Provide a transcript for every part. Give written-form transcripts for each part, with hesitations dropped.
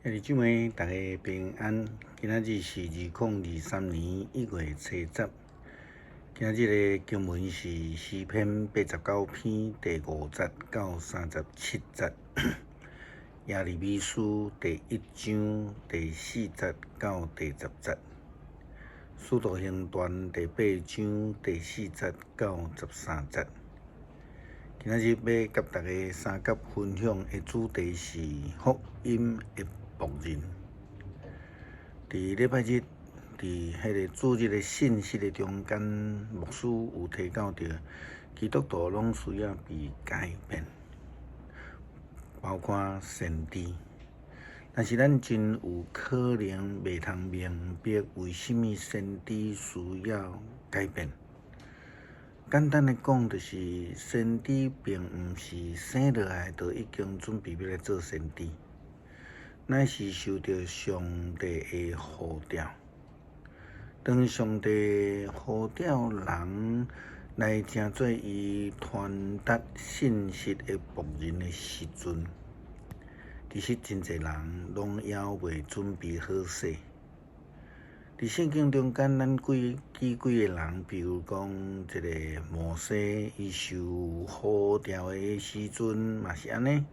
兄弟姊妹，大家平安。今仔日是2023年1月初十。今仔日的經文是詩篇89篇第5節到37節，耶利米書第1章第4節到第10節，使徒行傳第8章第4節到13節。今仔日欲佮大家相佮分享的主題是福音的僕人。佇禮拜日，佇彼个主日的信息的中間，牧師有提到著，基督徒攏需要被改變，包括先知。但是咱真有可能袂通明白為啥物先知需要改變。簡單的講，就是先知並毋是生落來就已經準備欲來做先知，乃是受著上帝的呼召。當上帝呼召人來成做伊傳達信息的僕人的時陣，其實真濟人攏猶未準備好勢。佇聖經中間，咱舉幾個人，比如講這个摩西，伊受呼召的時陣嘛是按呢。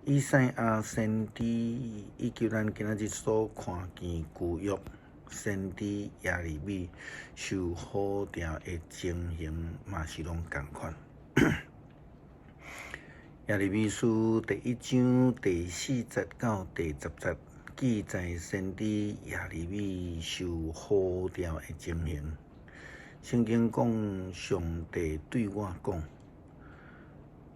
以賽亞先知，以及咱今仔日所看見舊約先知耶利米受呼召的情形嘛是攏仝款。耶利米書第1章第4節到第10節。記載先知耶利米受呼召的情形。聖經講，上帝對我講：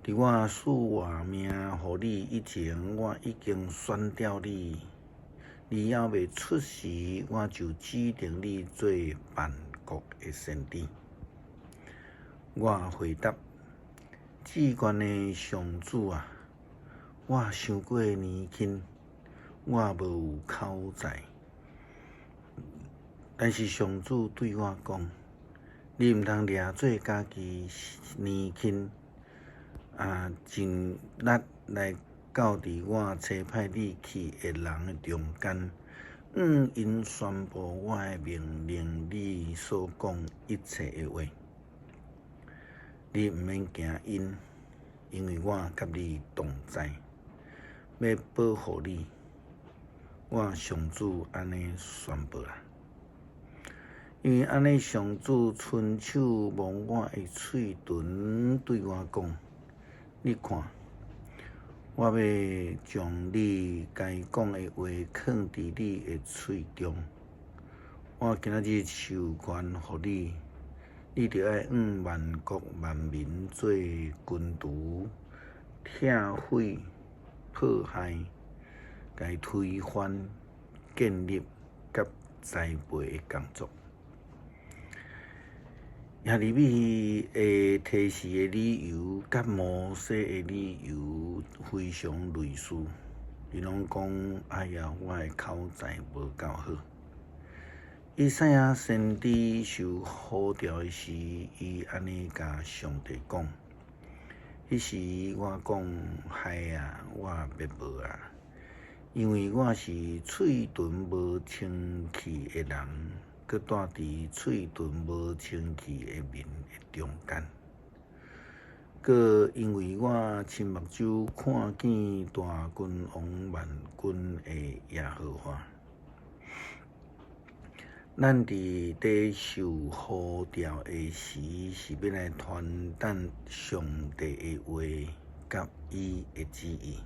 佇我賜活命予你以前，我已經選召你；你猶未出世，我就指定你做萬國的先知。我回答：至懸的上主啊，我傷過年輕。我無有口才，但是上主對我講：你毋通掠做家己年輕，啊，盡力來到佇我差派你去的人的中間，向𪜶宣布我的命令，你所講一切的話。你毋免驚𪜶，因為我佮你同在，欲保護你。我上主按呢宣布啦，因為按呢上主親手摸我的喙唇，對我講：你看，我欲將你該講的話囥佇你的喙中。我今仔日授權予你，你著愛向萬國萬民做根除、拆毀、破害、共推翻、建立佮栽培的工作。耶利米的提示的理由，佮摩西的理由非常類似。𪜶攏講：哎呀，我的口才無夠好。以賽亞先知受呼召的時，伊按呢共上帝講：彼時我講：害啊，我滅無啊！因為我是喙唇無清氣的人，閣住佇喙唇無清氣的民的中間。閣因為我親目睭看見大君王萬軍的耶和華。咱佇咧受呼召的時，是欲來傳達上帝的話佮伊的旨意。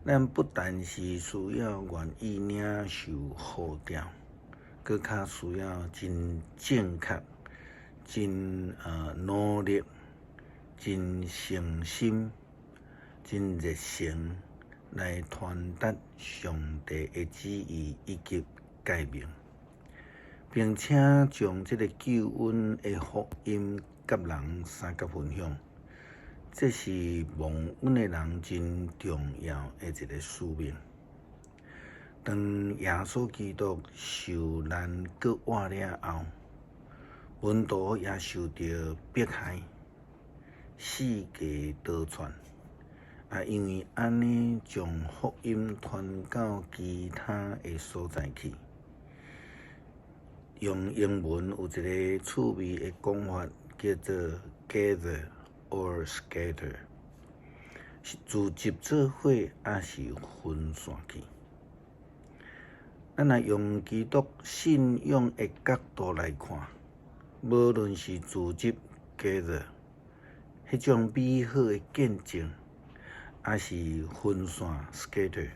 咱不但是需要願意領受呼召，閣較需要真正確、真努力、真誠心、真熱誠來傳達上帝的旨意以及誡命，並且將這个救恩的福音佮人相佮分享。這是蒙恩的人真重要的一个使命。當耶穌基督受難閣活了後，門徒也受著迫害，四界逃竄。也因為按呢，將福音傳到其他的所在去。用英文有一个趣味的講法，叫做 “gather or scatter”，是聚集做伙，抑是分散去？咱若用基督信仰的角度來看，無論是聚集 gather，彼種美好的見證，抑是分散 scatter，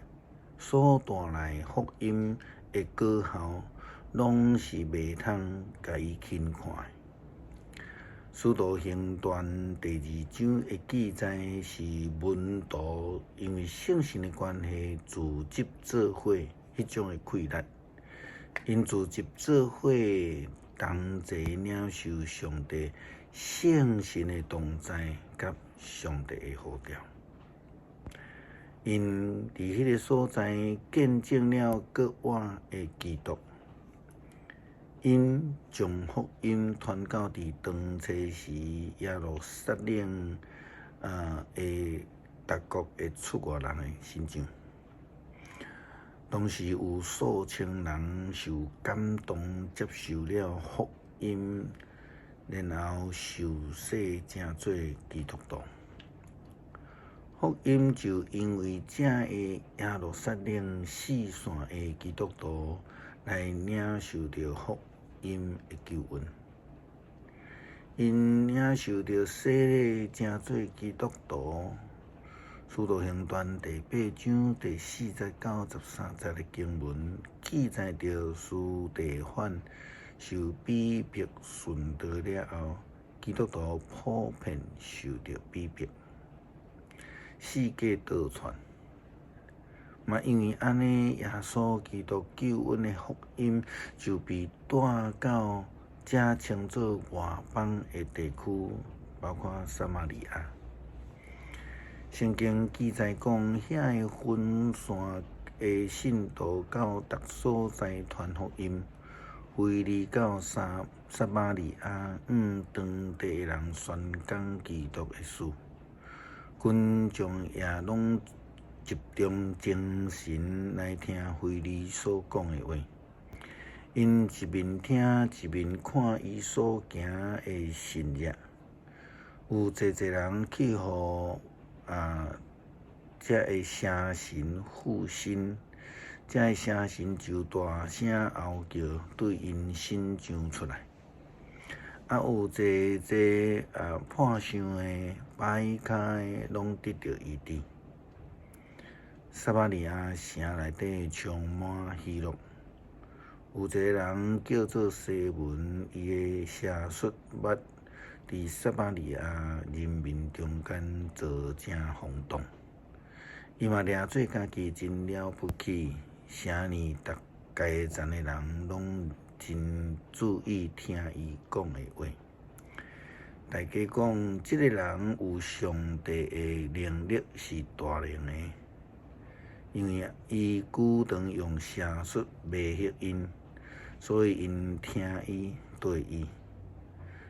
所帶來福音的果效，攏是袂通共伊輕看的。使徒行傳第二章的記載是門徒因為聖神的關係聚集做伙彼種的氣力，𪜶聚集做伙同齊領受上帝聖神的同在佮上帝的呼召。𪜶佇彼个所在見證了閣活的基督。𪜶將福音傳到佇當初時耶路撒冷的逐國的出外人的身上。當時有數千人受感動，接受了福音，然後受洗成做基督徒。福音就因為這个耶路撒冷四散的基督徒來領受著福音的救恩。𪜶領受著洗禮，成做基督徒。使徒行傳第八章第4節到13節的經文記載著，司提反受逼迫殉道了後，基督徒普遍受著逼迫，四界逃竄。嘛，因為按呢，耶穌基督救恩的福音就被帶到這稱做外邦的地區，包括撒瑪利亞。聖經記載講，遐个分散的信徒到逐所在傳福音，腓利到撒瑪利亞，向當地的人宣講基督的事，群眾也攏集中精神來聽腓利所講的話。𪜶一面聽一面看伊所行的神跡，有濟濟人去予這个邪神附身，這个邪神就大聲嗷叫，對𪜶身上出來。有濟濟破相的、掰跤的，攏得著醫治。撒瑪利亞城內底充滿喜樂。有一个人叫做西門，伊的邪術捌佇撒瑪利亞人民中間造成轟動。伊嘛掠做家己真了不起，城裡逐階層的人攏真注意聽伊講的話。大家講，這个人有上帝的能力是大能的，因為伊久長用邪術迷惑𪜶，所以𪜶聽伊綴伊。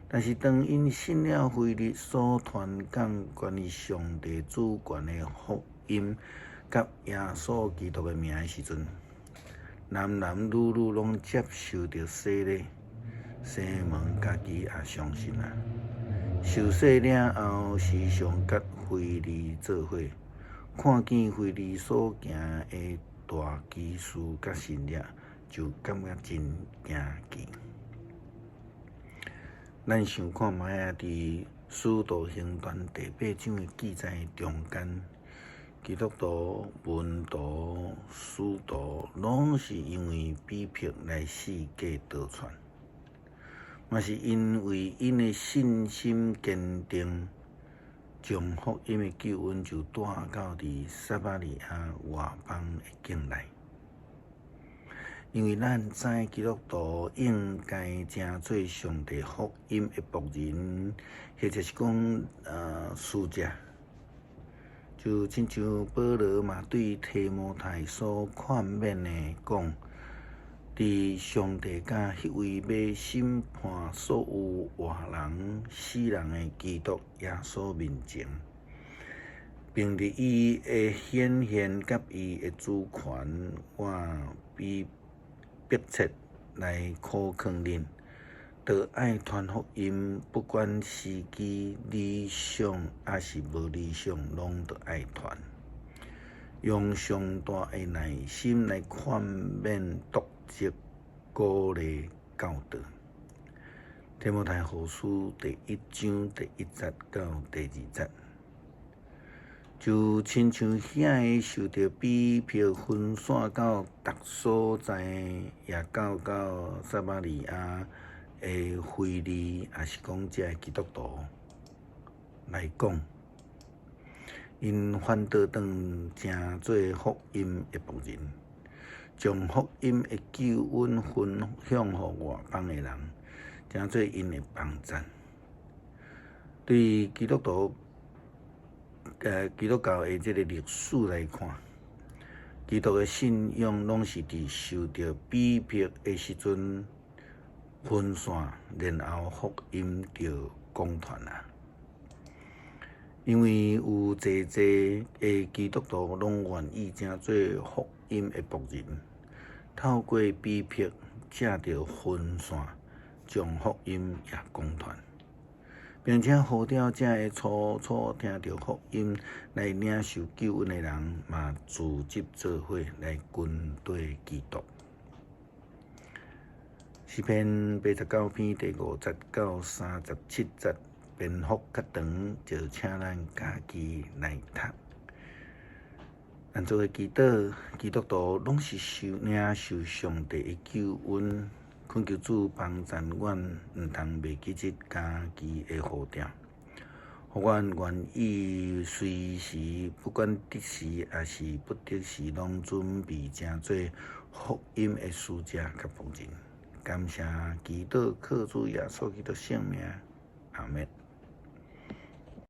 但是當𪜶信了腓利所傳講關於上帝主權的福音，佮耶穌基督的名的時陣，男男女女攏接受著洗禮。西門家己也相信啊。受洗了後，時常佮腓利做伙，看見腓利所行的大奇事佮神跡，就感覺真驚奇。咱想看覓啊？佇使徒行傳第八章的記載中間，基督徒、門徒、使徒，攏是因為逼迫來四界逃竄，嘛是因為𪜶的信心堅定，將福音的救恩就帶到佇撒瑪利亞外邦的境內。因為咱知基督徒應該成做上帝福音的僕人，或者是講使者，就親像保羅嘛對提摩太所勸勉的講，佇上帝佮彼位欲審判所有活人死人的基督耶穌面前，憑著伊的顯現佮伊的主權，我比迫切來苦勸恁，著愛傳福音，不管時機理想抑是無理想，攏著愛傳。用上大的耐心來勸勉、督責、鼓勵、教導。提摩太後書第一章第一節到第二節，就親像遐个受著逼迫分散到逐所在，也到撒瑪利亞的腓利，抑是講遮的基督徒來講，𪜶反倒轉成做福音的僕人，將福音的救恩分享予外邦的人，成做𪜶的幫贊。對基督徒，基督教的這个歷史來看，基督的信仰攏是佇受著逼迫的時陣分散，然後福音就廣傳啊。因為有濟濟的基督徒攏願意成做福音的僕人，透過逼迫，藉著分散，將福音也廣傳，並且呼召遮个初初聽著福音來領受救恩的人，嘛組織做伙來跟綴基督。詩篇89篇第5節到37節，篇幅較長，就請咱家己來讀。咱做伙祈禱，基督徒攏是受領受上帝的救恩，懇求主幫贊阮，毋通袂記得家己的呼召，予阮願意隨時，不管得時抑是不得時，攏準備成做福音的使者佮僕人。感謝祈禱，靠主耶穌基督聖名，阿們。